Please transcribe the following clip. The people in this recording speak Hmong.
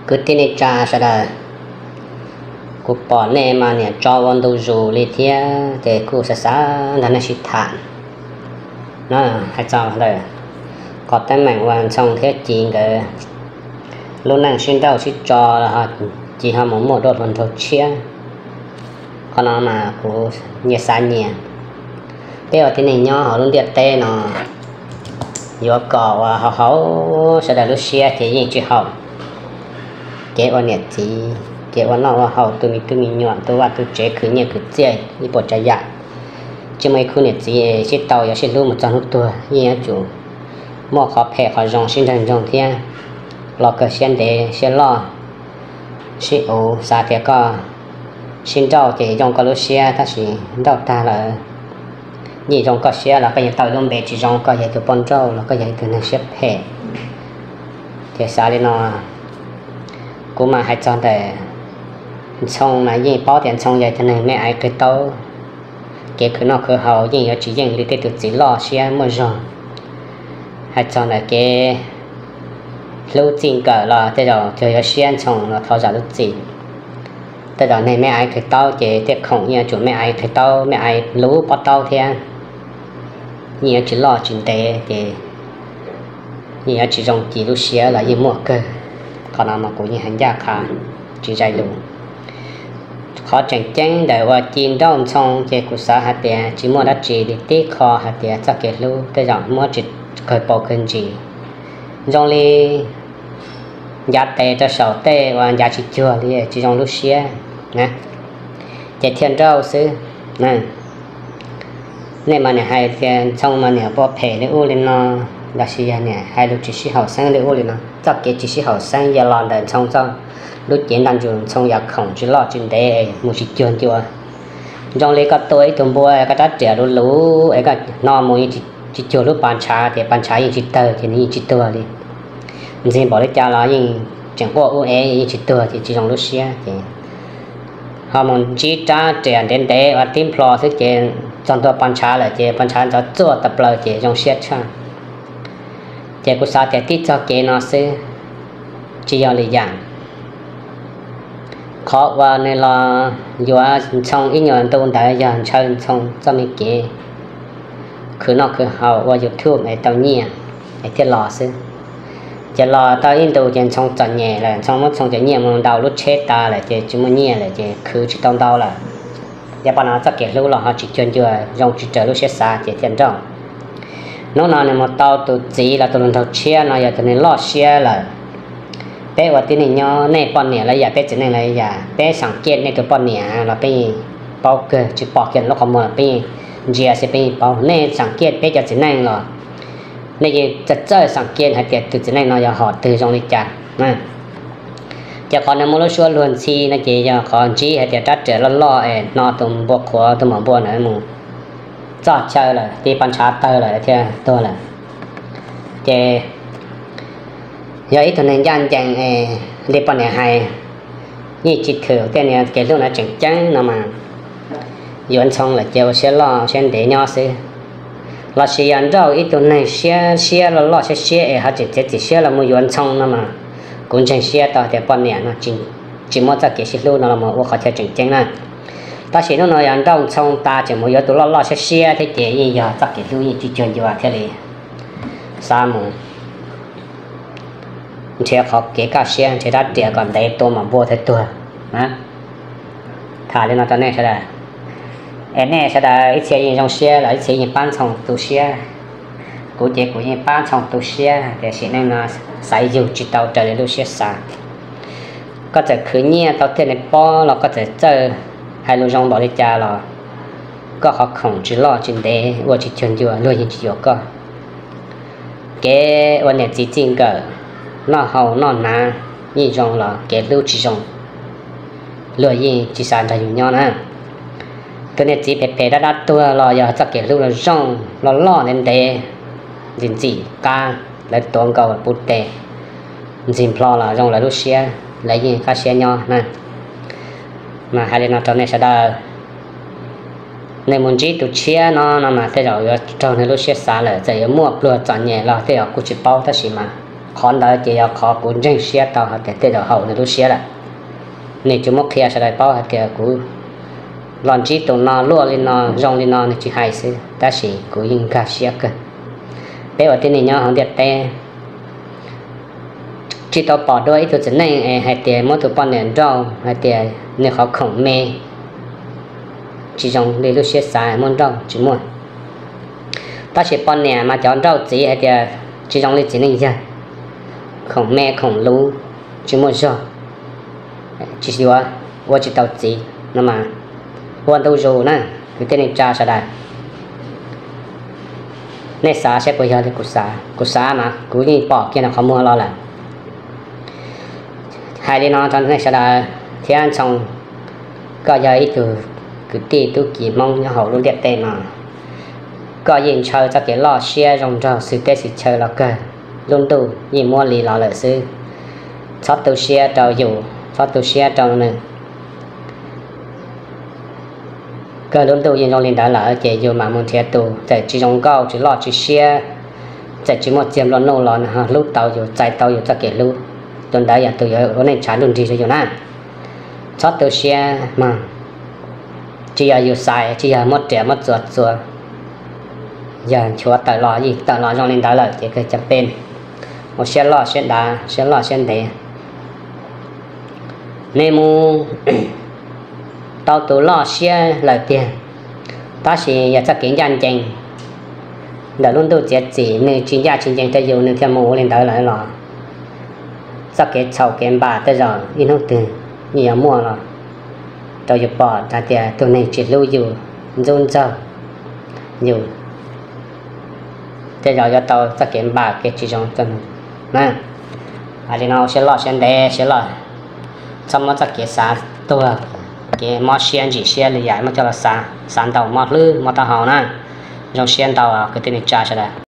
Kwv tij neej tsa sawv daws, kuv pom nej mas niam tso ua ntu zus li thiab ces kuj xav xav nrog nej sib tham. No hais txog ntawm qhov teeb meem uas Ntxhoo thiab Ci nkawd lub neej sib nrauj sib tso, Ci ho mus muaj dua hluas nraug tshiab. Qhov no mas kuv nyias xav nyias. Peb ua tib neeg nyob hauv lub ntiaj teb no, yuav kom uas haum haum sawv daws lub siab ces yeej tsis haum. Kev ua niam txiv, kev ua noj ua haus, tu me tub me nyuam, tu vaj tu tsev, khwv nyiaj khwv txiaj, ib puas tsav yam, tsis muaj ib khub niam txiv sib tau yuav sib hlub mus txog hnub tuag. Yeej yuav tsum muaj qhov phem qhov zoo sib nrawg ntsoog thiab los kawg siab ntev siab loj. Sib uv, xav tias koj sib nrauj ces zoo koj lub siab, tab sis nrauj tag lawm yeej zoo koj siab los koj yeej tau ib lub npe tsis zoo, koj yog tus poj nrauj los koj yog ib tug neeg siab phem. Ces xav li no, kuv mas hais txog ntawm Ntxhoo mas yeej paub tias Ntxhoo yog ib tug neeg me aiv qig taub, kev khwv noj khwv haus yeej yuav tsis yeej li tej tus txiv loj siab muaj zog. Hais txog ntawm kev hlub txij nkawm los tej zaum cuag yuav siab Ntxhoo los thov zam lub txim. Tej zaum neeg me aiv qig taub ces tej khoom yeej yuav tsum me aiv qig taub, me aiv lub pob taub thiab, yeej yuav tsis loj tsis ntev ces yeej yuav tsis zoo Ci lub siab los yeej muaj kawg. Qhov no mas kuv yeej hais ncaj qha, tsis zais lus. Qhov tseem ceeb ntawm uas Ci nrauj Ntxhoo ces kuv xav hais tias tsis muaj dab tsi li, tib qho hais tias txoj kev hlub tej zaum muab tsis kawg paus kawg ntsis, zoo li ncav tes rau saum tej uas ncav tsis cuag li, tsis zoo lub siab na, ces thiaj nrauj xwb. Nej mas niam hais tias Ntxhoo mas niam pua phem li ub li no, los sis yog niam hais lus tsis sib haum xeeb li ub li no. Txoj kev tsis sib haum xeeb yog los ntawm Ntxhoo txoj lub cev ntaj ntsug, Ntxhoo yam khoom tsis loj tsis ntev, mus tsis cuag ncua. Zoo li koj tua ib tug npua, koj rab riam luv luv es koj hno mus yeej tsis cuag lub pas ntshav, ces pas ntshav yeej tsis tawg ces nws yeej tsis tuag li. Ntxig npaum li cas los yeej tseem quaj ub ev yeej tsis tuag ces tsis zoo lub siab ces ho mus ntsib rab riam ntev ntev ua tib nplho xwb ces txog ntua pas ntshav lawm ces pas ntshav ntxov txuaj tas plaws ces zoo siab tshaj. Ces kuv xav tias tib txoj kev no xwb, tsis yog li yam. Qhov uas nws los yuav Ntxhoo ib nyuag ntu ntawd yog ntshaw Ntxhoo txoj me kev khwv noj khwv haus ua YouTube es tau nyiaj es thiaj los xwb. Ces los tau ib ntus ces Ntxhoo txom nyem lawm, Ntxhoo muab Ntxhoo cov nyiaj mus ntaus lub tsheb tas lawm ces tsis muaj nyiaj lawm ces khwv tsis tau ntau lawm. Yog pom no txoj kev hlub los ho tsis cuag ncua, zoo tsis raws lub siab xav ces thiaj nrauj. Hnub no nws mus tau tus txiv los tus hluas nraug tshiab no yog tus neeg loj siab lawm. Peb ua tib neeg nyob, nej poj niam los yam, peb txiv neej los yam, peb xam kiej nej tus poj niam los peb yeej paub kawg, tsis pom kiag lub qhov muag los peb yeej ntsia xwb peb yeej paub. Nej xam kiej peb cov txiv neej los nej yeej txawj txawj xam kiej hais tias tus txiv neej no yog hom twg zoo li cas. Ces qhov nws muaj lub suab luag ntxhi no ces yog qhov ntsib hais tias rab riam loj loj es hno tus npua qhuav, tus maum npua ntawd mus txog chaw lawm, tib pas ntshav tawg lawm thiaj tuag lawm. Ces yog ib tug neeg ncaj ncees es li poj niam hais, yeej tsis thwm tej niag kev hlub no tseem ceeb no mas yuav Ntxhoo lawm ces ua siab loj siab ntev nyob xwb. Los sis yog nrauj ib tug neeg siab siab loj loj siab siab es ho tseem txiav txim siab los mus yuav Ntxhoo no mas kuv ntseeg siab tau tias poj niam no tsis muab txoj kev sib hlub no los mus ua qhov chaw tseem ceeb na. Tab sis hnub no yog nrauj Ntxhoo tas tseem mus yuav tus loj loj siab siab thiab ces yeej yog txoj kev hlub yeej tsis cuag ncua thiaj li xav mus nrhiav qhov kev kaj siab, nrhiav rab riam kom ntev tua maum npua thiaj tuag na. Tham li no rau nej sawv daws, es nej sawv daws ib txhia yeej zoo siab los ib txhia yeej pab Ntxhoo tu siab. Kuv ces kuv yeej pab Ntxhoo tu siab, tiam sis neej no xaiv yug tsis tau raws li lub siab xav. Koj txawm khwv nyiaj tau tiag li pob los koj txawm txawj hais lus zoo npaum li cas los koj qhov khoom tsis loj tsis ntev, ua tsis cuag ncua, luag yeej tsis yuav koj. Kev ua niam txiv txij nkawm, noj haus noj hnav yeej zoo los kev hlub tsis zoo, luag yeej tsis xav nrog yus nyob na. Tus niam txiv phem phem dab dab tuag los yog txoj kev hlub los zoo, los loj ntev ntev, ntxim ntxim qab, lawv tuav nkaus puv tes, ntxig nplho los zoo lawv lub siab, lawv yeej qab siab nyob na. Mas hais li no rau nej sawv daws, nej mus ntsib tus tshiab no no mas tej zaum yuav raug nws lub siab xav lawm, txawm yuav muaj pluag txom nyem los tej zaum kuj tsis paub, tab sis mas Qhov ntawd ces yog qhov kuv ntseeg siab tau hais tias tej zaum haum nws lub siab lawm. Nws tsuas muab qhia sawv daws paub hais tias kuv los ntsib tus no luaj li no zoo li no nws tsis hais xwb, tab sis kuv yeej nkag siab kawg. Peb ua tib neeg nyob hauv ntiaj teb tsis tau pom dua ib tug txiv neej es hais tias muab tus poj niam nrauj hais tias nws qhov khoom me tsis zoo li lub siab xav muab nrauj, tsis muaj. Tab sis poj niam mas cov nrauj txiv hais tias tsis zoo li txiv neej yawg, khoom me khoom luv tsis muaj zog, tsis yuav, ua tsis tau txiv no mas ua ntu zus na. Kwv tij neej tsa sawv daws, nej xav saib puas yog li kuv xav. Kuv xav mas kuv yeej pom kiag nws qhov muag los lawm. Hais li no rau nej sawv daws thiab Ntxhoo, koj yog ib tug kwv tij tub ki Hmoob nyob hauv lub ntiaj teb no, koj yeej ntshaw txoj kev loj siab zoo nraug xwm teb xwm chaw los kawg, lub ntuj yeej muab li los lawm xwb. Txhob tu siab rau yus, txhob tu siab rau nws. Kawg lub ntuj yeej zoo li ntawd lawm ces yus mam mus nrhiav tus txawm tsis zoo nkauj tsis loj tsis siab, txawm tsis muaj txiag nplua nuj los nws ho hlub tau yus, txais tau yus txoj kev hlub. Tus ntawd yog tus yuav ua neej tshav ntuj nrig rau yus na. Txhob tu siab mog, tsis yog yus xaiv, tsis yog muab riam muab txuas txuas, yog nchuav tawm los yim tawm los zoo li ntawd lawm ces kawg cam pej, ua siab loj siab dav siab loj siab ntev. Nej mus tau tus loj siab lawm tiag, tab sis yog txoj kev ncaj ncees ntawm lub ntuj txiav txim nws tsis ncaj tsis ncees rau yus nws thiaj mus ua li ntawd lawm los txoj kev txhaum kev npam tej zaum ib hnub twg yeej yuav muaj los rau yus pom hais tias tus neeg tsis hlub yus, ntxub ntxaug yus, tej zaum yuav tau txoj kev npam kev tsis zoo rau nws na. Hais li no siab loj siab ntev siab loj, txhob muab txoj kev xav tuag, kev mob siab ntsim siab li yam muab coj los xav, xav ntau mob hlwb mob taub hau na. Zoo siab ntau kwv tij neej tsa sawv daws.